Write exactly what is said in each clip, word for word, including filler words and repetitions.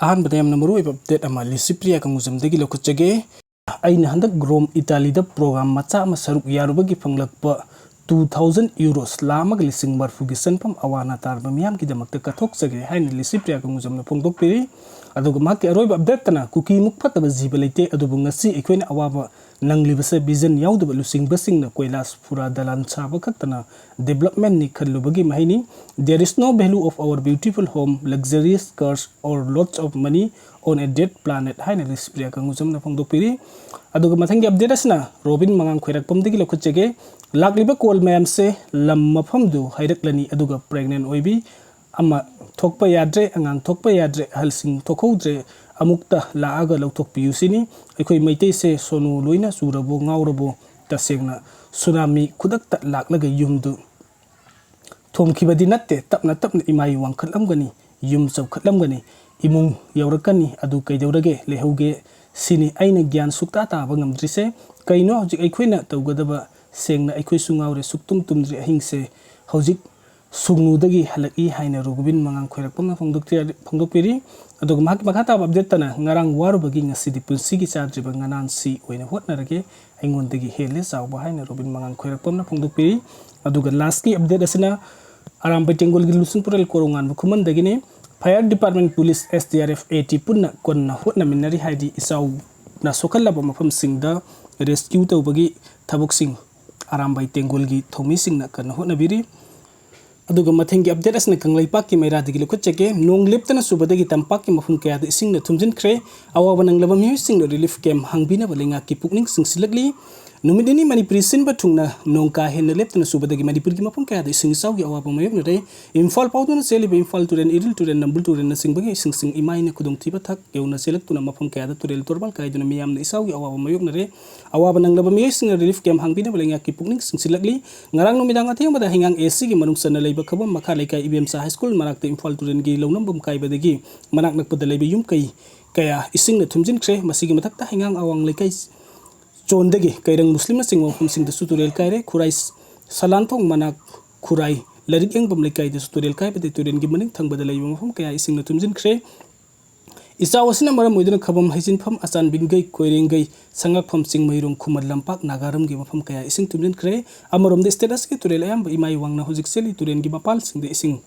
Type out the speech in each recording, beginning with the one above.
ꯑꯍꯥꯟꯕꯗ ꯌꯥꯝꯅ ꯃꯔꯨꯑꯣꯏꯕ ꯑꯞꯗꯦꯠ ꯑꯃ ꯂꯤꯁꯤꯄ꯭ꯔꯤꯌꯥ ꯀꯪꯒꯨꯖꯝꯗꯒꯤ ꯂꯧꯈꯠꯆꯒꯦ꯫ ꯑꯩꯅ ꯍꯟꯗꯛ ꯔꯣꯝ, ꯏꯇꯥꯂꯤꯗ ꯄ꯭ꯔꯣꯒ꯭ꯔꯥꯝ ꯃꯆꯥ ꯑꯃ ꯁꯔꯨꯛ ꯌꯥꯔꯨꯕꯒꯤ ꯐꯪꯂꯛꯄ two thousand euros, ꯂꯥꯈ ꯑꯃꯒ ꯂꯤꯁꯤꯡ ꯃꯔꯤꯐꯨꯒꯤ ꯁꯦꯟꯐꯝ ꯑꯋꯥ ꯑꯅꯥ ꯇꯥꯔꯕ ꯃꯤꯌꯥꯝꯒꯤꯗꯃꯛꯇ ꯀꯠꯊꯣꯛꯆꯒꯦ ꯍꯥꯏꯅ ꯂꯤꯁꯤꯄ꯭ꯔꯤꯌꯥ ꯀꯪꯒꯨꯖꯝꯅ ꯐꯣꯡꯗꯣꯛꯄꯤꯔꯤ꯫ ꯑꯗꯨꯒ ꯃꯍꯥꯛꯀꯤ ꯑꯔꯣꯏꯕ ꯑꯞꯗꯦꯠꯇꯅ ꯀꯨꯀꯤꯃꯨꯛ ꯐꯠꯇꯕ ꯖꯤꯕ ꯂꯩꯇꯦ, ꯑꯗꯨꯕꯨ ꯉꯁꯤ ꯑꯩꯈꯣꯏꯅ ꯑꯋꯥꯕ ꯅꯪꯂꯤꯕꯁꯦ ꯚꯤꯖꯟ ꯌꯥꯎꯗꯕ ꯂꯨꯆꯤꯡꯕꯁꯤꯡꯅ ꯀꯣꯏꯂꯥꯁ ꯐꯨꯔꯥ ꯗꯂꯥꯟ ꯁꯥꯕ ꯈꯛꯇꯅ ꯗꯤꯕ꯭ꯂꯞꯃꯦꯟꯅꯤ ꯈꯜꯂꯨꯕꯒꯤ ꯃꯍꯩꯅꯤ꯫ There is no value of our beautiful home, luxurious cars or lots of money on a dead planet ꯍꯥꯏꯅ ꯂꯤꯁꯤꯄ꯭ꯔꯤꯌꯥ ꯀꯪꯒꯨꯖꯝꯅ ꯐꯣꯡꯗꯣꯛꯄꯤꯔꯤ꯫ ꯑꯗꯨꯒ ꯃꯊꯪꯒꯤ ꯑꯞꯗꯦꯠ ꯑꯁꯤꯅ ꯔꯣꯕꯤꯟ ꯃꯉꯥꯡ ꯈꯣꯏꯔꯥꯛꯄꯝꯗꯒꯤ ꯂꯧꯈꯠꯆꯒꯦ꯫ ꯂꯥꯛꯂꯤꯕ ꯀꯣꯜ ꯃꯌꯥꯝꯁꯦ ꯂꯝ ꯃꯐꯝꯗꯨ ꯍꯥꯏꯔꯛꯂꯅꯤ, ꯑꯗꯨꯒ ꯄ꯭ꯔꯦꯒꯅꯦꯟ ꯑꯣꯏꯕꯤ ꯑꯃ ꯊꯣꯛꯄ ꯌꯥꯗ꯭ꯔꯦ, ꯑꯉꯥꯡ ꯊꯣꯛꯄ ꯌꯥꯗ꯭ꯔꯦ, ꯑꯍꯜꯁꯤꯡ ꯊꯣꯛꯍꯧꯗ꯭ꯔꯦ, ꯑꯃꯨꯛꯇ ꯂꯥꯛꯑꯒ ꯂꯧꯊꯣꯛꯄꯤꯌꯨ ꯁꯤꯅꯤ꯫ ꯑꯩꯈꯣꯏ ꯃꯩꯇꯩꯁꯦ ꯁꯣꯅꯣ ꯂꯣꯏꯅ ꯆꯨꯔꯕꯣ ꯉꯥꯎꯔꯕꯣ? ꯇꯁꯦꯡꯅ ꯁꯨꯅꯥꯃꯤ ꯈꯨꯗꯛꯇ ꯂꯥꯛꯂꯒ ꯌꯨꯝꯗꯨ ꯊꯣꯝꯈꯤꯕꯗꯤ ꯅꯠꯇꯦ, ꯇꯞꯅ ꯇꯞꯅ ꯏꯃꯥꯏ ꯋꯥꯡꯈꯠꯂꯝꯒꯅꯤ, ꯌꯨꯝ ꯆꯥꯎꯈꯠꯂꯝꯒꯅꯤ, ꯏꯃꯨꯡ ꯌꯧꯔꯛꯀꯅꯤ, ꯑꯗꯨ ꯀꯩꯗꯧꯔꯒꯦ ꯂꯩꯍꯧꯒꯦ ꯁꯤꯅꯤ ꯑꯩꯅ ꯒ꯭ꯌꯥꯟ ꯁꯨꯛꯇꯥ ꯇꯥꯕ ꯉꯝꯗ꯭ꯔꯤꯁꯦ꯫ ꯀꯩꯅꯣ ꯍꯧꯖꯤꯛ ꯑꯩꯈꯣꯏꯅ ꯇꯧꯒꯗꯕ? ꯁꯦꯡꯅ ꯑꯩꯈꯣꯏꯁꯨ ꯉꯥꯎꯔꯦ, ꯁꯨꯛꯇꯨꯝ ꯇꯨꯝꯗ꯭ꯔꯤ ꯑꯍꯤꯡꯁꯦ꯫ ꯍꯧꯖꯤꯛ ꯁꯨꯡꯅꯨꯗꯒꯤ ꯍꯜꯂꯛꯏ ꯍꯥꯏꯅ ꯔꯣꯕꯤꯟ ꯃꯉꯥꯡ ꯈꯣꯏꯔꯥꯛꯄꯝꯅ ꯐꯣꯡꯗꯣꯛꯆ-, ꯐꯣꯡꯗꯣꯛꯄꯤꯔꯤ꯫ ꯑꯗꯨꯒ ꯃꯍꯥꯛꯀꯤ ꯃꯈꯥ ꯇꯥꯕ ꯑꯞꯗꯦꯠꯇꯅ ꯉꯔꯥꯡ ꯋꯥꯔꯨꯕꯒꯤ ꯉꯁꯤꯗꯤ ꯄꯨꯟꯁꯤꯒꯤ ꯆꯥꯗ꯭ꯔꯤꯕ ꯉꯅꯥꯟꯁꯤ ꯑꯣꯏꯅ ꯍꯣꯠꯅꯔꯒꯦ, ꯑꯩꯉꯣꯟꯗꯒꯤ ꯍꯦꯜꯂꯦ ꯆꯥꯎꯕ ꯍꯥꯏꯅ ꯔꯣꯕꯤꯟ ꯃꯉꯥꯡ ꯈꯣꯏꯔꯥꯛꯄꯝꯅ ꯐꯣꯡꯗꯣꯛꯄꯤꯔꯤ꯫ ꯑꯗꯨꯒ ꯂꯥꯁꯀꯤ ꯑꯞꯗꯦꯠ ꯑꯁꯤꯅ Arambai ꯇꯦꯡꯒꯣꯜꯒꯤ ꯂꯨꯆꯤꯡ ꯄꯨꯔꯦꯜ ꯀꯣꯔꯧꯉꯥꯟꯕ ꯈꯨꯃꯟꯗꯒꯤꯅꯤ꯫ Fire Department, Police, S D R F, A T ꯄꯨꯟꯅ ꯀꯟꯅ ꯍꯣꯠꯅꯃꯤꯟꯅꯔꯤ, ꯍꯥꯏꯗꯤ ꯏꯆꯥꯎꯅ ꯁꯣꯛꯍꯜꯂꯕ ꯃꯐꯝꯁꯤꯡꯗ ꯔꯦꯁꯀ꯭ꯌꯨ ꯇꯧꯕꯒꯤ ꯊꯕꯛꯁꯤꯡ ꯑꯔꯥꯝꯕꯥꯏ ꯇꯦꯡꯒꯣꯜꯒꯤ ꯊꯧꯃꯤꯁꯤꯡꯅ ꯀꯟꯅ ꯍꯣꯠꯅꯕꯤꯔꯤ꯫ ꯑꯗꯨꯒ ꯃꯊꯪꯒꯤ ꯑꯞꯗꯦꯠ ꯑꯁꯤꯅ ꯀꯪꯂꯩꯄꯥꯛꯀꯤ ꯃꯩꯔꯥꯗꯒꯤ ꯂꯧꯈꯠꯆꯒꯦ꯫ ꯅꯣꯡ ꯂꯦꯞꯇꯅ ꯆꯨꯕꯗꯒꯤ ꯇꯝꯄꯥꯛꯀꯤ ꯃꯐꯝ ꯀꯌꯥꯗ ꯏꯁꯤꯡꯅ ꯊꯨꯝꯖꯤꯟꯈ꯭ꯔꯦ꯫ ꯑꯋꯥꯕ ꯅꯪꯂꯕ ꯃꯤꯑꯣꯏꯁꯤꯡꯅ ꯔꯤꯂꯤꯐ ꯀꯦꯝꯞ ꯍꯥꯡꯕꯤꯅꯕ ꯂꯩꯉꯥꯛꯀꯤ ꯄꯨꯛꯅꯤꯡ ꯆꯤꯡꯁꯤꯜꯂꯛꯂꯤ꯫ ꯅꯨꯃꯤꯠ ꯅꯤꯅꯤ ꯃꯅꯤꯄꯨꯔꯤ ꯁꯤꯟꯕ ꯊꯨꯡꯅ ꯅꯣꯡ ꯀꯥ ꯍꯦꯟꯅ ꯂꯦꯞꯇꯅ ꯆꯨꯕꯗꯒꯤ ꯃꯅꯤꯄꯨꯔꯒꯤ ꯃꯐꯝ ꯀꯌꯥꯗ ꯏꯁꯤꯡ ꯏꯆꯥꯎꯒꯤ ꯑꯋꯥꯕ ꯃꯥꯌꯣꯛꯅꯔꯦ꯫ ꯏꯝꯐꯥꯜ ꯐꯥꯎꯗꯨꯅ ꯆꯦꯜꯂꯤꯕ ꯏꯝꯐꯥꯜ ꯇꯨꯔꯦꯜ, ꯏꯔꯤꯜ ꯇꯨꯔꯦꯜ, ꯅꯝꯕꯨꯜ ꯇꯨꯔꯦꯜꯅꯆꯤꯡꯕꯒꯤ ꯏꯁꯤꯡꯁꯤꯡ ꯏꯃꯥꯏꯅ ꯈꯨꯗꯣꯡꯊꯤꯕ ꯊꯥꯛ ꯌꯧꯅ ꯆꯦꯜꯂꯛꯇꯨꯅ ꯃꯐꯝ ꯀꯌꯥꯗ ꯇꯨꯔꯦꯜ ꯇꯣꯔꯕꯥꯟ ꯀꯥꯏꯗꯨꯅ ꯃꯤꯌꯥꯝꯅ ꯏꯆꯥꯎꯒꯤ ꯑꯋꯥꯕ ꯃꯥꯌꯣꯛꯅꯔꯦ꯫ ꯑꯋꯥꯕ ꯅꯪꯂꯕ ꯃꯤꯑꯣꯏꯁꯤꯡꯅ ꯔꯤꯂꯤꯐ ꯀꯦꯝꯞ ꯍꯥꯡꯕꯤꯅꯕ ꯂꯩꯉꯥꯛꯀꯤ ꯄꯨꯛꯅꯤꯡ ꯆꯤꯡꯁꯤꯜꯂꯛꯂꯤ꯫ ꯉꯔꯥꯡ ꯅꯨꯃꯤꯗꯥꯡ ꯑꯊꯦꯡꯕꯗ ꯍꯩꯉꯥꯡ ꯑꯦꯁꯤꯒꯤ ꯃꯅꯨꯡ ꯆꯟꯅ ꯂꯩꯕ ꯈꯕꯝ ꯃꯈꯥ ꯂꯩꯀꯥꯏ ꯏꯕꯦꯝꯆꯥ ꯍꯥꯏ ꯁ꯭ꯀꯨꯜ ꯃꯅꯥꯛꯇ ꯏꯝꯐꯥꯜ ꯇꯨꯔꯦꯜꯒꯤ ꯂꯧꯅꯐꯝ ꯀꯥꯏꯕꯗꯒꯤ ꯃꯅꯥꯛ ꯅꯛꯄꯗ ꯂꯩꯕ ꯌꯨꯝ ꯀꯩ ꯀꯌꯥ ꯏꯁꯤꯡꯅ ꯊꯨꯝꯖꯤꯟꯈ꯭ꯔꯦ꯫ ꯃꯁꯤꯒꯤ ꯃꯊꯛꯇ ꯍꯩꯉꯥꯡ ꯑꯋꯥꯡ ꯂꯩꯀꯥꯏ ꯆꯣꯟꯗꯒꯤ ꯀꯩꯔꯪ ꯃꯨꯁꯂꯤꯝꯅꯆꯤꯡꯕ ꯃꯐꯝꯁꯤꯡꯗꯁꯨ ꯇꯨꯔꯦꯜ ꯀꯥꯏꯔꯦ꯫ ꯈꯨꯔꯥꯏ ꯁꯂꯥꯟꯊꯣꯡ ꯃꯅꯥꯛ ꯈꯨꯔꯥꯏ ꯂꯥꯏꯔꯤꯛ ꯌꯦꯡꯐꯝ ꯂꯩꯀꯥꯏꯗꯁꯨ ꯇꯨꯔꯦꯜ ꯀꯥꯏꯕꯗꯒꯤ ꯇꯨꯔꯦꯜꯒꯤ ꯃꯅꯤꯡ ꯊꯪꯕꯗ ꯂꯩꯕ ꯃꯐꯝ ꯀꯌꯥ ꯏꯁꯤꯡꯅ ꯊꯨꯝꯖꯤꯟꯈ꯭ꯔꯦ꯫ ꯏꯆꯥꯎ ꯑꯁꯤꯅ ꯃꯔꯝ ꯑꯣꯏꯗꯨꯅ ꯈꯕꯝ, ꯍꯩꯖꯤꯟꯐꯝ, ꯑꯆꯥꯟꯕꯤꯟꯒꯩ, ꯀꯣꯏꯔꯦꯡꯒꯩ, ꯁꯉꯥꯛꯐꯝ, ꯆꯤꯡꯃꯩꯔꯣꯡ, ꯈꯨꯃꯟ ꯂꯝꯄꯥꯛ, ꯅꯥꯒꯥꯔꯝꯒꯤ ꯃꯐꯝ ꯀꯌꯥ ꯏꯁꯤꯡ ꯊꯨꯝꯖꯤꯟꯈ꯭ꯔꯦ꯫ ꯑꯃꯔꯣꯝꯗ state ꯑꯁꯤꯒꯤ ꯇꯨꯔꯦꯜ ꯑꯌꯥꯝꯕ ꯏꯃꯥꯏ ꯋꯥꯡꯅ ꯍꯧꯖꯤꯛ ꯆꯦꯜꯂꯤ꯫ ꯇꯨꯔꯦꯜꯒꯤ ꯃꯄꯥꯜꯁꯤꯡꯗ ꯏꯁꯤꯡ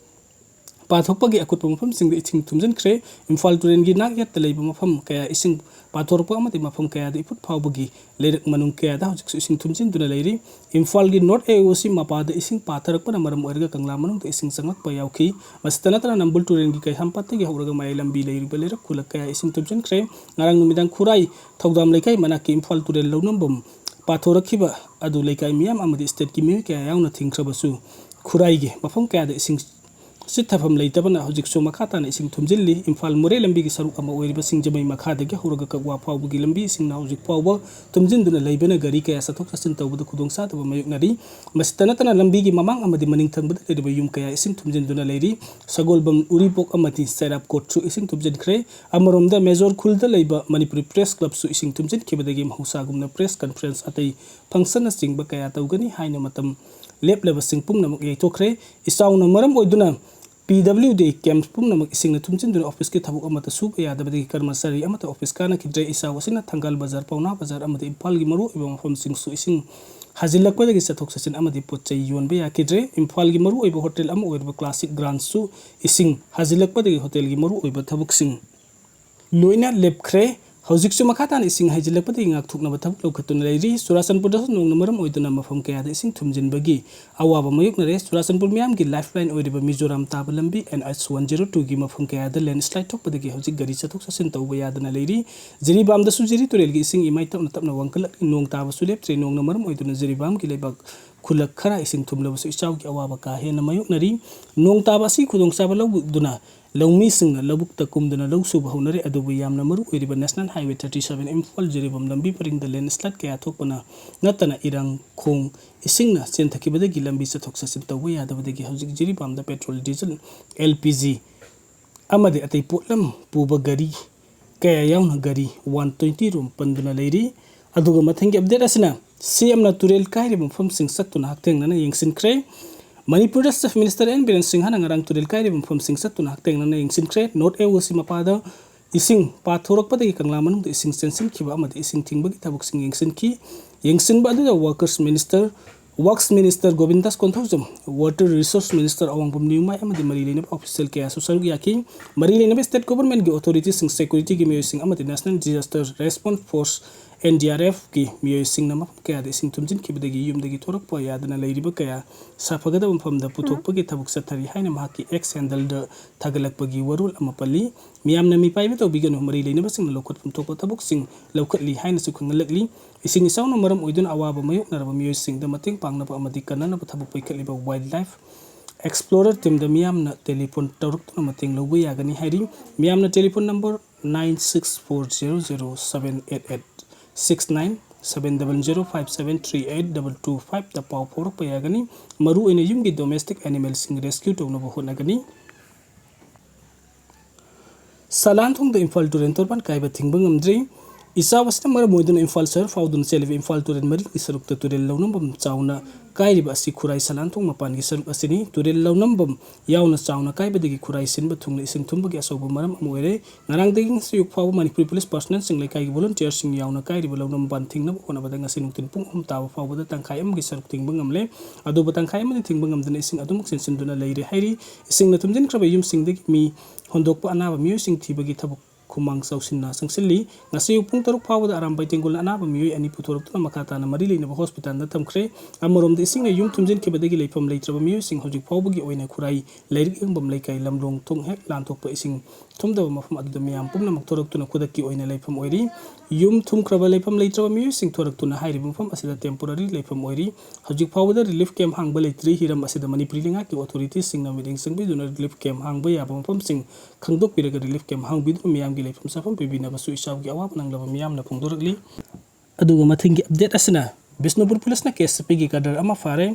ꯄꯥꯊꯣꯛꯄꯒꯤ ꯑꯀꯨꯠꯄ ꯃꯐꯝꯁꯤꯡꯗ ꯏꯁꯤꯡ ꯊꯨꯝꯖꯤꯟꯈ꯭ꯔꯦ꯫ ꯏꯝꯐꯥꯜ ꯇꯨꯔꯦꯜꯒꯤ ꯅꯥꯛ ꯌꯦꯠꯇ ꯂꯩꯕ ꯃꯐꯝ ꯀꯌꯥ ꯏꯁꯤꯡ ꯄꯥꯊꯣꯔꯛꯄ ꯑꯃꯗꯤ ꯃꯐꯝ ꯀꯌꯥꯗ ꯏꯐꯨꯠ ꯐꯥꯎꯕꯒꯤ ꯂꯩꯔꯛ ꯃꯅꯨꯡ ꯀꯌꯥꯗ ꯍꯧꯖꯤꯛꯁꯨ ꯏꯁꯤꯡ ꯊꯨꯝꯖꯤꯟꯗꯨꯅ ꯂꯩꯔꯤ꯫ ꯏꯝꯐꯥꯜꯒꯤ North A O C ꯃꯄꯥꯗ ꯏꯁꯤꯡ ꯄꯥꯊꯔꯛꯄꯅ ꯃꯔꯝ ꯑꯣꯏꯔꯒ ꯀꯪꯂꯥ ꯃꯅꯨꯡꯗ ꯏꯁꯤꯡ ꯆꯪꯂꯛꯄ ꯌꯥꯎꯈꯤ꯫ ꯃꯁꯤꯇ ꯅꯠꯇꯅ ꯅꯝꯕꯨꯜ ꯇꯨꯔꯦꯜꯒꯤ ꯀꯩꯁꯥꯝꯄꯥꯠꯇꯒꯤ ꯍꯧꯔꯒ ꯃꯌꯥꯏ ꯂꯝꯕꯤ ꯂꯩꯔꯤꯕ ꯂꯩꯔꯛ ꯈꯨꯜꯂꯛ ꯀꯌꯥ ꯏꯁꯤꯡ ꯊꯨꯝꯖꯤꯟꯈ꯭ꯔꯦ꯫ ꯉꯔꯥꯡ ꯅꯨꯃꯤꯗꯥꯡ ꯈꯨꯔꯥꯏ ꯊꯧꯗꯥꯝ ꯂꯩꯀꯥꯏ ꯃꯅꯥꯛꯀꯤ ꯏꯝꯐꯥꯜ ꯇꯨꯔꯦꯜ ꯂꯧꯅꯐꯝ ꯄꯥꯊꯣꯔꯛꯈꯤꯕ ꯑꯗꯨ ꯂꯩꯀꯥꯏ ꯃꯤꯌꯥꯝ ꯑꯃꯗꯤ stateꯀꯤ ꯃꯤꯑꯣꯏ ꯀꯌꯥ ꯌꯥꯎꯅ ꯊꯤꯡꯈ꯭ꯔꯕꯁꯨ, ꯈꯨꯔꯥꯏꯒꯤ ꯃꯐꯝ ꯀꯌꯥꯗ ꯏꯁꯤꯡ ꯆꯤꯠꯊꯐꯝ ꯂꯩꯇꯕꯅ ꯍꯧꯖꯤꯛꯁꯨ ꯃꯈꯥ ꯇꯥꯅ ꯏꯁꯤꯡ ꯊꯨꯝꯖꯤꯜꯂꯤ꯫ ꯏꯝꯐꯥꯜ ꯃꯣꯔꯦ ꯂꯝꯕꯤꯒꯤ ꯁꯔꯨꯛ ꯑꯃ ꯑꯣꯏꯔꯤꯕ ꯁꯤꯡꯖꯃꯩ ꯃꯈꯥꯗꯒꯤ ꯍꯧꯔꯒ ꯀꯛꯋꯥ ꯐꯥꯎꯕꯒꯤ ꯂꯝꯕꯤꯁꯤꯡꯅ ꯍꯧꯖꯤꯛ ꯐꯥꯎꯕ ꯊꯨꯝꯖꯤꯟꯗꯨꯅ ꯂꯩꯕꯅ ꯒꯥꯔꯤ ꯀꯌꯥ ꯆꯠꯊꯣꯛ ꯆꯠꯁꯤꯟ ꯇꯧꯕꯗ ꯈꯨꯗꯣꯡꯆꯥꯗꯕ ꯃꯥꯌꯣꯛꯅꯔꯤ꯫ ꯃꯁꯤꯇ ꯅꯠꯇꯅ ꯂꯝꯕꯤꯒꯤ ꯃꯃꯥꯡ ꯑꯃꯗꯤ ꯃꯅꯤꯡ ꯊꯪꯕꯗ ꯂꯩꯔꯤꯕ ꯌꯨꯝ ꯀꯌꯥ ꯏꯁꯤꯡ ꯊꯨꯝꯖꯤꯟꯗꯨꯅ ꯂꯩꯔꯤ꯫ ꯁꯒꯣꯜꯕꯟ, ꯎꯔꯤꯄꯣꯛ ꯑꯃꯗꯤ ꯆꯩꯔꯥꯞꯀꯣꯠꯁꯨ ꯏꯁꯤꯡ ꯊꯨꯝꯖꯤꯟꯈ꯭ꯔꯦ꯫ ꯑꯃꯔꯣꯝꯗ ꯃꯦꯖꯣꯔ ꯈꯨꯜꯗ ꯂꯩꯕ ꯃꯅꯤꯄꯨꯔꯤ Press Clubꯁꯨ ꯏꯁꯤꯡ ꯊꯨꯝꯖꯤꯟꯈꯤꯕꯗꯒꯤ ꯃꯍꯧꯁꯥꯒꯨꯝꯅ press conference, ꯑꯇꯩ functionꯅꯆꯤꯡꯕ ꯀꯌꯥ ꯇꯧꯒꯅꯤ ꯍꯥꯏꯅ ꯃꯇꯝ ꯂꯦꯞꯂꯕꯁꯤꯡ ꯄꯨꯝꯅꯃꯛ ꯌꯩꯊꯣꯛꯈ꯭ꯔꯦ꯫ ꯏꯆꯥꯎꯅ ꯃꯔꯝ ꯑꯣꯏꯗꯨꯅ P W D camp ꯄꯨꯝꯅꯃꯛ ꯏꯁꯤꯡꯅ ꯊꯨꯝꯖꯤꯟꯗꯨꯅ officeꯀꯤ ꯊꯕꯛ ꯑꯃꯠꯇ ꯁꯨꯕ ꯌꯥꯗꯕꯗꯒꯤ ꯀꯔꯃꯆꯥꯔꯤ ꯑꯃꯠꯇ office ꯀꯥꯅꯈꯤꯗ꯭ꯔꯦ꯫ ꯏꯆꯥꯎ ꯑꯁꯤꯅ ꯊꯪꯒꯥꯜ ꯕꯖꯥꯔ, ꯄꯥꯎꯅꯥ ꯕꯖꯥꯔ ꯑꯃꯗꯤ ꯏꯝꯐꯥꯜꯒꯤ ꯃꯔꯨꯑꯣꯏꯕ ꯃꯐꯝꯁꯤꯡꯁꯨ ꯏꯁꯤꯡ ꯍꯥꯖꯤꯜꯂꯛꯄꯗꯒꯤ ꯆꯠꯊꯣꯛ ꯆꯠꯁꯤꯟ ꯑꯃꯗꯤ ꯄꯣꯠ ꯆꯩ ꯌꯣꯟꯕ ꯌꯥꯈꯤꯗ꯭ꯔꯦ꯫ ꯏꯝꯐꯥꯜꯒꯤ ꯃꯔꯨꯑꯣꯏꯕ hotel ꯑꯃ ꯑꯣꯏꯔꯤꯕ Classic Groundsꯁꯨ ꯏꯁꯤꯡ ꯍꯥꯖꯤꯜꯂꯛꯄꯗꯒꯤ hotelꯒꯤ ꯃꯔꯨꯑꯣꯏꯕ ꯊꯕꯛꯁꯤꯡ ꯂꯣꯏꯅ ꯂꯦꯞꯈ꯭ꯔꯦ꯫ ꯍꯧꯖꯤꯛꯁꯨ ꯃꯈꯥ ꯇꯥꯅ ꯏꯁꯤꯡ ꯍꯩꯖꯤꯜꯂꯛꯄꯗꯒꯤ ꯉꯥꯛꯊꯣꯛꯅꯕ ꯊꯕꯛ ꯂꯧꯈꯠꯇꯨꯅ ꯂꯩꯔꯤ꯫ ꯆꯨꯔꯥꯆꯥꯟꯄꯨꯔꯗꯁꯨ ꯅꯣꯡꯅ ꯃꯔꯝ ꯑꯣꯏꯗꯨꯅ ꯃꯐꯝ ꯀꯌꯥꯗ ꯏꯁꯤꯡ ꯊꯨꯝꯖꯤꯟꯕꯒꯤ ꯑꯋꯥꯕ ꯃꯥꯌꯣꯛꯅꯔꯦ꯫ ꯆꯨꯔꯥꯆꯥꯟꯄꯨꯔ ꯃꯤꯌꯥꯝꯒꯤ lifeline ꯑꯣꯏꯔꯤꯕ ꯃꯤꯖꯣꯔꯥꯝ ꯇꯥꯕ ꯂꯝꯕꯤ N H one zero twoꯒꯤ ꯃꯐꯝ ꯀꯌꯥꯗ landslide ꯊꯣꯛꯄꯗꯒꯤ ꯍꯧꯖꯤꯛ ꯒꯥꯔꯤ ꯆꯠꯊꯣꯛ ꯆꯠꯁꯤꯟ ꯇꯧꯕ ꯌꯥꯗꯅ ꯂꯩꯔꯤ꯫ ꯖꯤꯔꯤꯕꯥꯝꯗꯁꯨ ꯖꯤꯔꯤ ꯇꯨꯔꯦꯜꯒꯤ ꯏꯁꯤꯡ ꯏꯃꯥꯏ ꯇꯞꯅ ꯇꯞꯅ ꯋꯥꯡꯈꯠꯂꯛꯂꯤ꯫ ꯅꯣꯡ ꯇꯥꯕꯁꯨ ꯂꯦꯞꯇ꯭ꯔꯦ꯫ ꯅꯣꯡꯅ ꯃꯔꯝ ꯑꯣꯏꯗꯨꯅ ꯖꯤꯔꯤꯕꯥꯝꯒꯤ ꯂꯩꯕꯥꯛ ꯈꯨꯜꯂꯛ ꯈꯔ ꯏꯁꯤꯡ ꯊꯨꯝꯂꯕꯁꯨ ꯏꯆꯥꯎꯒꯤ ꯑꯋꯥꯕ ꯀꯥ ꯍꯦꯟꯅ ꯃꯥꯌꯣꯛꯅꯔꯤ꯫ ꯅꯣꯡ ꯇꯥꯕ ꯑꯁꯤ ꯈꯨꯗꯣꯡꯆꯥꯕ ꯂꯧꯗꯨꯅ ꯂꯧꯃꯤꯁꯤꯡꯅ ꯂꯧꯕꯨꯛꯇ ꯀꯨꯝꯗꯨꯅ ꯂꯧ ꯁꯨꯕ ꯍꯧꯅꯔꯦ꯫ ꯑꯗꯨꯕꯨ ꯌꯥꯝꯅ ꯃꯔꯨ ꯑꯣꯏꯔꯤꯕ National Highway thirty seven Imphal Jiribam ꯂꯝꯕꯤ ꯄꯔꯤꯡꯗ landslide ꯀꯌꯥ ꯊꯣꯛꯄꯅ ꯅꯠꯇꯅ ꯏꯔꯥꯡ ꯈꯣꯡ ꯏꯁꯤꯡꯅ ꯆꯦꯟꯊꯈꯤꯕꯗꯒꯤ ꯂꯝꯕꯤ ꯆꯠꯊꯣꯛ ꯆꯠꯁꯤꯟ ꯇꯧꯕ ꯌꯥꯗꯕꯗꯒꯤ ꯍꯧꯖꯤꯛ ꯖꯤꯔꯤꯕꯥꯝꯗ petrol, diesel, L P G ꯑꯃꯗꯤ ꯑꯇꯩ ꯄꯣꯠꯂꯝ ꯄꯨꯕ ꯒꯥꯔꯤ ꯀꯌꯥ ꯌꯥꯎꯅ ꯒꯥꯔꯤ one twenty ꯔꯣꯝ ꯄꯟꯗꯨꯅ ꯂꯩꯔꯤ꯫ ꯑꯗꯨꯒ ꯃꯊꯪꯒꯤ update ꯑꯁꯤꯅ CMꯅ ꯇꯨꯔꯦꯜ ꯀꯥꯏꯔꯤꯕ ꯃꯐꯝꯁꯤꯡ ꯆꯠꯇꯨꯅ ꯍꯛꯊꯦꯡꯅꯅ ꯌꯦꯡꯁꯤꯟꯈ꯭ꯔꯦ꯫ ꯃꯅꯤꯄꯨꯔꯗ Chief Minister N ꯕꯤꯔꯦꯟ ꯁꯤꯡꯍꯅ ꯉꯔꯥꯡ ꯇꯨꯔꯦꯜ ꯀꯥꯏꯔꯤꯕ ꯃꯐꯝꯁꯤꯡ ꯆꯠꯇꯨꯅ ꯍꯛꯊꯦꯡꯅꯅ ꯌꯦꯡꯁꯤꯟꯈ꯭ꯔꯦ꯫ North A O C ꯃꯄꯥꯗ ꯏꯁꯤꯡ ꯄꯥꯊꯣꯔꯛꯄꯗꯒꯤ ꯀꯪꯂꯥ ꯃꯅꯨꯡꯗ ꯏꯁꯤꯡ ꯆꯦꯟꯁꯤꯟꯈꯤꯕ ꯑꯃꯗꯤ ꯏꯁꯤꯡ ꯊꯤꯡꯕꯒꯤ ꯊꯕꯛꯁꯤꯡ ꯌꯦꯡꯁꯤꯟꯈꯤ꯫ ꯌꯦꯡꯁꯤꯟꯕ ꯑꯗꯨꯗ Works Minister, Works Minister ꯒꯣꯕꯤꯟꯗꯥꯁ Konthoujam, Water Resource Minister ꯑꯋꯥꯡꯕꯝ ꯅ꯭ꯌꯨꯃꯥꯏ ꯑꯃꯗꯤ ꯃꯔꯤ ꯂꯩꯅꯕ official ꯀꯌꯥꯁꯨ ꯁꯔꯨꯛ ꯌꯥꯈꯤ꯫ ꯃꯔꯤ ꯂꯩꯅꯕ state government ꯀꯤ authority ꯁꯤꯡ, security ꯒꯤ ꯃꯤꯑꯣꯏꯁꯤꯡ ꯑꯃꯗꯤ National Disaster Response Force, N D R F ꯀꯤ ꯃꯤꯑꯣꯏꯁꯤꯡꯅ ꯃꯐꯝ ꯀꯌꯥꯗ ꯏꯁꯤꯡ ꯊꯨꯝꯖꯤꯟꯈꯤꯕꯗꯒꯤ ꯌꯨꯝꯗꯒꯤ ꯊꯣꯔꯛꯄ ꯌꯥꯗꯅ ꯂꯩꯔꯤꯕ ꯀꯌꯥ ꯁꯥꯐꯒꯗꯕ ꯃꯐꯝꯗ ꯄꯨꯊꯣꯛꯄꯒꯤ ꯊꯕꯛ ꯆꯠꯊꯔꯤ ꯍꯥꯏꯅ ꯃꯍꯥꯛꯀꯤ X handle ꯗ ꯊꯥꯒꯠꯂꯛꯄꯒꯤ ꯋꯥꯔꯣꯜ ꯑꯃ ꯄꯜꯂꯤ꯫ ꯃꯤꯌꯥꯝꯅ ꯃꯤꯄꯥꯏꯕ ꯇꯧꯕꯤꯒꯅꯨ, ꯃꯔꯤ ꯂꯩꯅꯕꯁꯤꯡꯅ ꯂꯧꯈꯠꯐꯝ ꯊꯣꯛꯄ ꯊꯕꯛꯁꯤꯡ ꯂꯧꯈꯠꯂꯤ ꯍꯥꯏꯅꯁꯨ ꯈꯪꯍꯜꯂꯛꯂꯤ꯫ ꯏꯁꯤꯡ ꯏꯆꯥꯎꯅ ꯃꯔꯝ ꯑꯣꯏꯗꯨꯅ ꯑꯋꯥꯕ ꯃꯥꯌꯣꯛꯅꯔꯕ ꯃꯤꯑꯣꯏꯁꯤꯡꯗ ꯃꯇꯦꯡ ꯄꯥꯡꯅꯕ ꯑꯃꯗꯤ ꯀꯟꯅꯅꯕ ꯊꯕꯛ ꯄꯥꯏꯈꯠꯂꯤꯕ Wildlife Explorer team ꯗ ꯃꯤꯌꯥꯝꯅ telephone ꯇꯧꯔꯛꯇꯨꯅ ꯃꯇꯦꯡ ꯂꯧꯕ ꯌꯥꯒꯅꯤ ꯍꯥꯏꯔꯤ꯫ ꯃꯤꯌꯥꯝꯅ telephone number nine six four zero zero seven eight eight six nine, seven double zero five seven three eight double two five ꯇ ꯄꯥꯎ ꯐꯥꯎꯔꯛꯄ ꯌꯥꯒꯅꯤ꯫ ꯃꯔꯨꯑꯣꯏꯅ ꯌꯨꯝꯒꯤ domestic animal ꯁꯤꯡ rescue ꯇꯧꯅꯕ ꯍꯣꯠꯅꯒꯅꯤ꯫ ꯁꯂꯥꯟꯊꯣꯡꯗ ꯏꯝꯐꯥꯜ ꯇꯨꯔꯦꯜ ꯇꯣꯔꯕꯥꯟ ꯀꯥꯏꯕ ꯊꯤꯡꯕ ꯉꯝꯗ꯭ꯔꯤ꯫ ꯏꯆꯥꯎ ꯑꯁꯤꯅ ꯃꯔꯝ ꯑꯣꯏꯗꯨꯅ ꯏꯝꯐꯥꯜ ꯁꯍꯔ ꯐꯥꯎꯗꯨꯅ ꯆꯦꯜꯂꯤꯕ ꯏꯝꯐꯥꯜ ꯇꯨꯔꯦꯜ ꯃꯔꯤꯒꯤ ꯁꯔꯨꯛꯇ ꯇꯨꯔꯦꯜ ꯂꯧꯅꯐꯝ ꯆꯥꯎꯅ ꯀꯥꯏꯔꯤꯕ ꯑꯁꯤ ꯈꯨꯔꯥꯏ ꯁꯂꯥꯟꯊꯣꯡ ꯃꯄꯥꯟꯒꯤ ꯁꯔꯨꯛ ꯑꯁꯤꯅꯤ꯫ ꯇꯨꯔꯦꯜ ꯂꯧꯅꯐꯝ ꯌꯥꯎꯅ ꯆꯥꯎꯅ ꯀꯥꯏꯕꯗꯒꯤ ꯈꯨꯔꯥꯏ ꯁꯤꯟꯕ ꯊꯨꯡꯅ ꯏꯁꯤꯡ ꯊꯨꯝꯕꯒꯤ ꯑꯆꯧꯕ ꯃꯔꯝ ꯑꯃ ꯑꯣꯏꯔꯦ꯫ ꯉꯔꯥꯡꯗꯒꯤ ꯉꯁꯤ ꯑꯌꯨꯛ ꯐꯥꯎꯕ ꯃꯅꯤꯄꯨꯔꯤ ꯄꯨꯂꯤꯁ personnel ꯁꯤꯡ, ꯂꯩꯀꯥꯏꯒꯤ volunteer ꯁꯤꯡ ꯌꯥꯎꯅ ꯀꯥꯏꯔꯤꯕ ꯂꯧꯅꯐꯝ ꯕꯟ ꯊꯤꯡꯅꯕ ꯍꯣꯠꯅꯕꯗ ꯉꯁꯤ ꯅꯨꯡꯊꯤꯜ ꯄꯨꯡ ꯑꯍꯨꯝ ꯇꯥꯕ ꯐꯥꯎꯕꯗ ꯇꯪꯈꯥꯏ ꯑꯃꯒꯤ ꯁꯔꯨꯛ ꯊꯤꯡꯕ ꯉꯝꯂꯦ꯫ ꯑꯗꯨꯕꯨ ꯇꯪꯈꯥꯏ ꯑꯃꯗꯤ ꯊꯤꯡꯕ ꯉꯝꯗꯅ ꯏꯁꯤꯡ ꯑꯗꯨꯃꯛ ꯆꯦꯟꯁꯤꯟꯗꯨꯅ ꯂꯩꯔꯦ ꯍꯥꯏꯔꯤ꯫ ꯏꯁꯤꯡꯅ ꯊꯨꯝꯖꯤꯟꯈ꯭ꯔꯕ ꯌꯨꯝꯁꯤꯡꯗꯒꯤ ꯃꯤ ꯍꯣꯟꯗꯣꯛꯄ, ꯑꯅꯥꯕ ꯃꯤꯑꯣꯏꯁꯤꯡ ꯊꯤꯕꯒꯤ ꯊꯕꯛ ꯈꯨꯃꯥꯡ ꯆꯥꯎꯁꯤꯟꯅ ꯆꯪꯁꯤꯜꯂꯤ꯫ ꯉꯁꯤ ꯑꯌꯨꯛ ꯄꯨꯡ ꯇꯔꯨꯛ ꯐꯥꯎꯕꯗ ꯑꯔꯥꯝꯕꯥꯏ ꯇꯦꯡꯒꯣꯜꯅ ꯑꯅꯥꯕ ꯃꯤꯑꯣꯏ ꯑꯅꯤ ꯄꯨꯊꯣꯔꯛꯇꯨꯅ ꯃꯈꯥ ꯇꯥꯅ ꯃꯔꯤ ꯂꯩꯅꯕ hospital ꯗ ꯊꯝꯈ꯭ꯔꯦ꯫ ꯑꯃꯔꯣꯝꯗ ꯏꯁꯤꯡꯅ ꯌꯨꯝ ꯊꯨꯝꯖꯤꯟꯈꯤꯕꯗꯒꯤ ꯂꯩꯐꯝ ꯂꯩꯇ꯭ꯔꯕ ꯃꯤꯑꯣꯏꯁꯤꯡ ꯍꯧꯖꯤꯛ ꯐꯥꯎꯕꯒꯤ ꯑꯣꯏꯅ ꯈꯨꯔꯥꯏ ꯂꯥꯏꯔꯤꯛ ꯌꯦꯡꯐꯝ ꯂꯩꯀꯥꯏ ꯂꯝꯂꯣꯡ ꯊꯣꯡ ꯍꯦꯛ ꯂꯥꯟꯊꯣꯛꯄ ꯏꯁꯤꯡ ꯊꯨꯝꯗꯕ ꯃꯐꯝ ꯑꯗꯨꯗ ꯃꯤꯌꯥꯝ ꯄꯨꯝꯅꯃꯛ ꯊꯣꯔꯛꯇꯨꯅ ꯈꯨꯗꯛꯀꯤ ꯑꯣꯏꯅ ꯂꯩꯐꯝ ꯑꯣꯏꯔꯤ꯫ ꯌꯨꯝ ꯊꯨꯝꯈ꯭ꯔꯕ ꯂꯩꯐꯝ ꯂꯩꯇ꯭ꯔꯕ ꯃꯤꯑꯣꯏꯁꯤꯡ ꯊꯣꯔꯛꯇꯨꯅ ꯍꯥꯏꯔꯤꯕ ꯃꯐꯝ ꯑꯁꯤꯗ temporary ꯂꯩꯐꯝ ꯑꯣꯏꯔꯤ꯫ ꯍꯧꯖꯤꯛ ꯐꯥꯎꯕꯗ relief camp ꯍꯥꯡꯕ ꯂꯩꯇ꯭ꯔꯤ꯫ ꯍꯤꯔꯝ ꯑꯁꯤꯗ ꯃꯅꯤꯄꯨꯔꯤ ꯂꯩꯉꯥꯛꯀꯤ authority ꯁꯤꯡꯅ ꯃꯤꯠꯌꯦꯡ ꯆꯪꯕꯤꯗꯨꯅ relief camp ꯍꯥꯡꯕ ꯌꯥꯕ ꯃꯐꯝꯁꯤꯡ ꯈꯪꯗꯣꯛꯄꯤꯔꯒ relief camp ꯍꯥꯡꯕꯤꯗꯨꯅ ꯃꯤꯌꯥꯝꯒꯤ ꯂꯩꯐꯝ ꯆꯥꯐꯝ ꯄꯤꯕꯤꯅꯕꯁꯨ ꯏꯆꯥꯎꯒꯤ ꯑꯋꯥꯕ ꯅꯪꯂꯕ ꯃꯤꯌꯥꯝꯅ ꯐꯣꯡꯗꯣꯔꯛꯂꯤ꯫ ꯑꯗꯨꯒ ꯃꯊꯪꯒꯤ update ꯑꯁꯤꯅ ꯕꯤꯁꯅꯨꯄꯨꯔ ꯄꯨꯂꯤꯁꯅ ꯀꯦ ꯑꯦꯁ ꯄꯤꯒꯤ ꯀꯥꯗꯔ ꯑꯃ ꯐꯥꯔꯦ꯫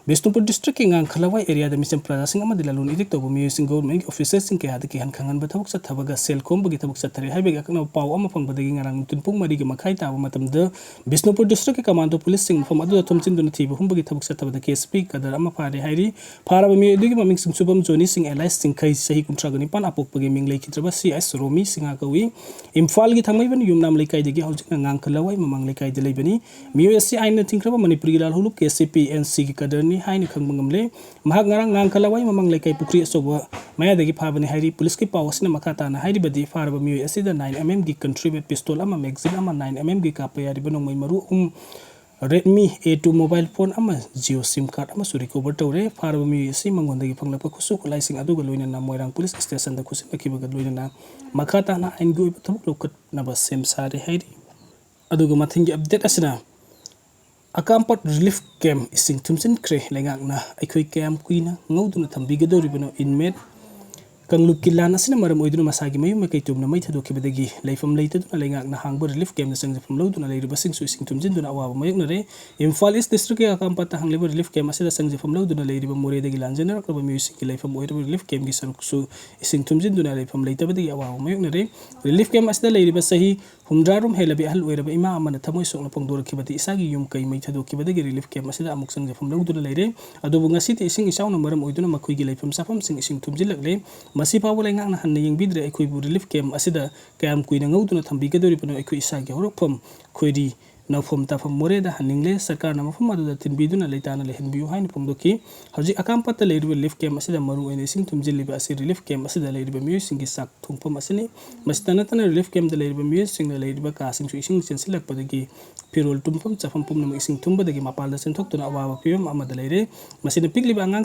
ꯕꯤꯁꯅꯨꯄꯨꯔ ꯗꯤꯁꯇ꯭ꯔꯤꯛꯀꯤ ꯉꯥꯡꯈꯂꯋꯥꯏ ꯑꯦꯔꯤꯌꯥꯗ ꯃꯤꯆꯝ ꯄ꯭ꯔꯖꯥꯁꯤꯡ ꯑꯃꯗꯤ ꯂꯂꯣꯟ ꯏꯇꯤꯛ ꯇꯧꯕ ꯃꯤꯑꯣꯏꯁꯤꯡ ꯒꯣꯚꯔꯟꯃꯦꯟꯠꯀꯤ ꯑꯣꯐꯤꯁꯔꯁꯤꯡ ꯀꯌꯥꯗ ꯀꯤꯍꯟ ꯈꯪꯍꯟꯕ ꯊꯕꯛ ꯆꯠꯊꯕꯒ ꯁꯦꯜ ꯈꯣꯝꯕꯒꯤ ꯊꯕꯛ ꯆꯠꯊꯔꯦ ꯍꯥꯏꯕꯒꯤ ꯑꯀꯛꯅꯕ ꯄꯥꯎ ꯑꯃ ꯐꯪꯕꯗꯒꯤ ꯉꯔꯥꯡ ꯅꯨꯡꯊꯤꯜ ꯄꯨꯡ ꯃꯔꯤꯒꯤ ꯃꯈꯥꯏ ꯇꯥꯕ ꯃꯇꯝꯗ ꯕꯤꯁꯅꯨꯄꯨꯔ ꯗꯤꯁꯇ꯭ꯔꯤꯛꯀꯤ ꯀꯃꯥꯟꯗꯣ ꯄꯨꯂꯤꯁꯁꯤꯡ ꯃꯐꯝ ꯑꯗꯨꯗ ꯊꯣꯝꯖꯤꯟꯗꯨꯅ ꯊꯤꯕ ꯍꯨꯝꯕꯒꯤ ꯊꯕꯛ ꯆꯠꯊꯕꯗ ꯀꯦ ꯑꯦꯁ ꯄꯤ ꯀꯥꯗꯔ ꯑꯃ ꯐꯥꯔꯦ ꯍꯥꯏꯔꯤ꯫ ꯐꯥꯔꯕ ꯃꯤꯑꯣꯏ ꯑꯗꯨꯒꯤ ꯃꯃꯤꯡ ꯁꯤꯡꯁꯨꯕꯝ ꯖꯣꯅꯤ ꯁꯤꯡ ꯑꯦꯂꯥꯏꯁ ꯆꯤꯡꯈꯩ, ꯆꯍꯤ ꯀꯨꯟꯊ꯭ꯔꯥꯒ ꯅꯤꯄꯥꯟ, ꯑꯄꯣꯛꯄꯒꯤ ꯃꯤꯡ ꯂꯩꯈꯤꯗ꯭ꯔꯕ ꯁꯤ ꯑꯦꯁ ꯔꯣꯃꯤ ꯁꯤꯡꯍ ꯀꯧꯏ꯫ ꯏꯝꯐꯥꯜꯒꯤ ꯊꯥꯡꯃꯩꯕꯟ ꯌꯨꯝꯅꯥꯝ ꯂꯩꯀꯥꯏꯗꯒꯤ ꯍꯧꯖꯤꯛꯅ ꯉꯥꯡꯈꯂꯋꯥꯏ ꯃꯃꯥꯡ ꯂꯩꯀꯥꯏꯗ ꯂꯩꯕꯅꯤ꯫ ꯃꯤꯑꯣꯏ ꯑꯁꯤ ꯑꯥꯏꯟꯅ ꯊꯤꯡꯈ꯭ꯔꯕ ꯃꯅꯤꯄꯨꯔꯒꯤ ꯂꯥꯜꯍꯧꯂꯨꯞ ꯀꯦ ꯁꯤ ꯄꯤ ꯑꯦꯟ ꯁꯤꯒꯤ ꯀꯗꯔꯅꯤ ꯍꯥꯏꯅ ꯈꯪꯕ ꯉꯝꯂꯦ꯫ ꯃꯍꯥꯛ ꯉꯔꯥꯡ ꯉꯥꯡꯈꯂꯋꯥꯏ ꯃꯃꯥꯡ ꯂꯩꯀꯥꯏ ꯄꯨꯈ꯭ꯔꯤ ꯑꯆꯧꯕ ꯃꯌꯥꯗꯒꯤ ꯐꯥꯕꯅꯤ ꯍꯥꯏꯔꯤ꯫ ꯄꯨꯂꯤꯁꯀꯤ ꯄꯥꯎ ꯑꯁꯤꯅ ꯃꯈꯥ ꯇꯥꯅ ꯍꯥꯏꯔꯤꯕꯗꯤ, ꯐꯥꯔꯕ ꯃꯤꯑꯣꯏ ꯑꯁꯤꯗ ꯅꯥꯏꯟ ꯑꯦꯝ ꯑꯦꯝꯒꯤ ꯀꯟꯇ꯭ꯔꯤꯕꯦꯠ ꯄꯤꯁꯇꯣꯜ ꯑꯃ, ꯃꯦꯒꯖꯤꯟ ꯑꯃ, ꯅꯥꯏꯟ ꯑꯦꯝ ꯑꯦꯝꯒꯤ ꯀꯥꯞꯄ ꯌꯥꯔꯤꯕ ꯅꯣꯡꯃꯩ ꯃꯔꯨ ꯑꯍꯨꯝ, ꯔꯦꯗꯃꯤ ꯑꯦ ꯇꯨ ꯃꯣꯕꯥꯏꯜ ꯐꯣꯟ ꯑꯃ, ꯖꯤꯑꯣ ꯁꯤꯝ ꯀꯥꯔꯗ ꯑꯃꯁꯨ ꯔꯤꯀꯣꯚꯔ ꯇꯧꯔꯦ꯫ ꯐꯥꯔꯕ ꯃꯤꯑꯣꯏ ꯑꯁꯤ ꯃꯉꯣꯟꯗꯒꯤ ꯐꯪꯂꯛꯄ ꯈꯨꯠꯁꯨ ꯈꯨꯠꯂꯥꯏꯁꯤꯡ ꯑꯗꯨꯒ ꯂꯣꯏꯅꯅ ꯃꯣꯏꯔꯥꯡ ꯄꯨꯂꯤꯁ ꯁ꯭ꯇꯦꯁꯟꯗ ꯈꯨꯠꯁꯤꯟꯅꯈꯤꯕꯒ ꯂꯣꯏꯅꯅ ꯃꯈꯥ ꯇꯥꯅ ꯑꯥꯏꯟꯒꯤ ꯑꯣꯏꯕ ꯊꯕꯛ ꯂꯧꯈꯠꯅꯕ ꯁꯦꯝ ꯁꯥꯔꯦ ꯍꯥꯏꯔꯤ꯫ ꯑꯗꯨꯒ ꯃꯊꯪꯒꯤ ꯑꯞꯗꯦꯠ ꯑꯁꯤꯅ ꯑꯀꯥꯝꯄꯠ ꯔꯤꯂꯤꯐ ꯀꯦꯝꯞ ꯏꯁꯤꯡ ꯊꯨꯝꯖꯤꯟꯈ꯭ꯔꯦ꯫ ꯂꯩꯉꯥꯛꯅ ꯑꯩꯈꯣꯏ ꯀꯌꯥꯝ ꯀꯨꯏꯅ ꯉꯧꯗꯨꯅ ꯊꯝꯕꯤꯒꯗꯧꯔꯤꯕꯅꯣ? ꯏꯟꯃꯦꯠ ꯀꯥꯡꯂꯨꯞꯀꯤ ꯂꯥꯟ ꯑꯁꯤꯅ ꯃꯔꯝ ꯑꯣꯏꯗꯨꯅ ꯃꯁꯥꯒꯤ ꯃꯌꯨꯝ ꯃꯀꯩ ꯇꯨꯝꯅ ꯃꯩ ꯊꯥꯗꯣꯛꯈꯤꯕꯗꯒꯤ ꯂꯩꯐꯝ ꯂꯩꯇꯗꯨꯅ ꯂꯩꯉꯥꯛꯅ ꯍꯥꯡꯕ ꯔꯤꯂꯤꯐ ꯀꯦꯝꯞꯇ ꯆꯪꯖꯐꯝ ꯂꯧꯗꯨꯅ ꯂꯩꯔꯤꯕꯁꯤꯡꯁꯨ ꯏꯁꯤꯡ ꯊꯨꯝꯖꯤꯟꯗꯨꯅ ꯑꯋꯥꯕ ꯃꯥꯌꯣꯛꯅꯔꯦ꯫ ꯏꯝꯐꯥꯜ ꯏꯁ ꯗꯤꯁꯇ꯭ꯔꯤꯛꯀꯤ ꯑꯀꯥꯝꯄꯠꯇ ꯍꯥꯡꯂꯤꯕ ꯔꯤꯂꯤꯐ ꯀꯦꯝꯞ ꯑꯁꯤꯗ ꯆꯪꯖꯐꯝ ꯂꯧꯗꯨꯅ ꯂꯩꯔꯤꯕ ꯃꯣꯔꯦꯗꯒꯤ ꯂꯥꯟꯖꯦꯟꯅꯔꯛꯂꯕ ꯃꯤꯑꯣꯏꯁꯤꯡꯒꯤ ꯂꯩꯐꯝ ꯑꯣꯏꯔꯤꯕ ꯔꯤꯂꯤꯐ ꯀꯦꯝꯞꯀꯤ ꯁꯔꯨꯛꯁꯨ ꯏꯁꯤꯡ ꯊꯨꯝꯖꯤꯟꯗꯨꯅ ꯂꯩꯐꯝ ꯂꯩꯇꯕꯗꯒꯤ ꯑꯋꯥꯕ ꯃꯥꯌꯣꯛꯅꯔꯦ꯫ ꯔꯤꯂꯤꯐ ꯀꯦꯝꯞ ꯑꯁꯤꯗ ꯂꯩꯔꯤꯕ ꯆꯍꯤ ꯍꯨꯝꯗ꯭ꯔꯥ ꯔꯣꯝ ꯍꯦꯜꯂꯕꯤ ꯑꯍꯜ ꯑꯣꯏꯔꯕ ꯏꯃꯥ ꯑꯃꯅ ꯊꯃꯣꯏ ꯁꯣꯛꯅ ꯐꯣꯡꯗꯣꯔꯛꯈꯤꯕꯗꯤ, ꯏꯁꯥꯒꯤ ꯌꯨꯝ ꯀꯩ ꯃꯩ ꯊꯥꯗꯣꯛꯈꯤꯕꯗꯒꯤ ꯔꯤꯂꯤꯐ ꯀꯦꯝꯞ ꯑꯁꯤꯗ ꯑꯃꯨꯛ ꯆꯪꯖꯐꯝ ꯂꯧꯗꯨꯅ ꯂꯩꯔꯦ꯫ ꯑꯗꯨꯕꯨ ꯉꯁꯤꯗꯤ ꯏꯁꯤꯡ ꯏꯆꯥꯎꯅ ꯃꯔꯝ ꯑꯣꯏꯗꯨꯅ ꯃꯈꯣꯏꯒꯤ ꯂꯩꯐꯝ ꯆꯥꯐꯝꯁꯤꯡ ꯏꯁꯤꯡ ꯊꯨꯝꯖꯤꯜꯂꯛꯂꯦ꯫ ꯃꯁꯤ ꯐꯥꯎꯕ ꯂꯩꯉꯥꯛꯅ ꯍꯟꯅ ꯌꯦꯡꯕꯤꯗ꯭ꯔꯦ꯫ ꯑꯩꯈꯣꯏꯕꯨ ꯔꯤꯂꯤꯐ ꯀꯦꯝꯞ ꯑꯁꯤꯗ ꯀꯌꯥꯝ ꯀꯨꯏꯅ ꯉꯧꯗꯨꯅ ꯊꯝꯕꯤꯒꯗꯧꯔꯤꯕꯅꯣ? ꯑꯩꯈꯣꯏ ꯏꯁꯥꯒꯤ ꯍꯧꯔꯛꯐꯝ ꯈꯣꯏꯔꯤ ꯅꯧꯐꯝ ꯇꯥꯐꯝ ꯃꯣꯔꯦꯗ ꯍꯟꯅꯤꯡꯂꯦ꯫ ꯁꯔꯀꯥꯔꯅ ꯃꯐꯝ ꯑꯗꯨꯗ ꯊꯤꯟꯕꯤꯗꯨꯅ ꯂꯩꯇꯥꯅ ꯂꯩꯍꯟꯕꯤꯌꯨ ꯍꯥꯏꯅ ꯐꯣꯡꯗꯣꯛꯈꯤ꯫ ꯍꯧꯖꯤꯛ ꯑꯀꯥꯝꯄꯠꯇ ꯂꯩꯔꯤꯕ ꯔꯤꯂꯤꯐ ꯀꯦꯝꯞ ꯑꯁꯤꯗ ꯃꯔꯨꯑꯣꯏꯅ ꯏꯁꯤꯡ ꯊꯨꯝꯖꯤꯜꯂꯤꯕ ꯑꯁꯤ ꯔꯤꯂꯤꯐ ꯀꯦꯝꯞ ꯑꯁꯤꯗ ꯂꯩꯔꯤꯕ ꯃꯤꯑꯣꯏꯁꯤꯡꯒꯤ ꯆꯥꯛ ꯊꯣꯡꯐꯝ ꯑꯁꯤꯅꯤ꯫ ꯃꯁꯤꯇ ꯅꯠꯇꯅ ꯔꯤꯂꯤꯐ ꯀꯦꯝꯞꯇ ꯂꯩꯔꯤꯕ ꯃꯤꯑꯣꯏꯁꯤꯡꯅ ꯂꯩꯔꯤꯕ ꯀꯥꯁꯤꯡꯁꯨ ꯏꯁꯤꯡ ꯆꯦꯟꯁꯤꯜꯂꯛꯄꯗꯒꯤ ꯐꯤꯔꯣꯜ ꯇꯨꯝꯐꯝ ꯆꯥꯐꯝ ꯄꯨꯝꯅꯃꯛ ꯏꯁꯤꯡ ꯊꯨꯝꯕꯗꯒꯤ ꯃꯄꯥꯟꯗ ꯆꯦꯟꯊꯣꯛꯇꯨꯅ ꯑꯋꯥꯕ ꯐꯤꯕꯝ ꯑꯃꯗ ꯂꯩꯔꯦ꯫ ꯃꯁꯤꯅ ꯄꯤꯛꯂꯤꯕ ꯑꯉꯥꯡ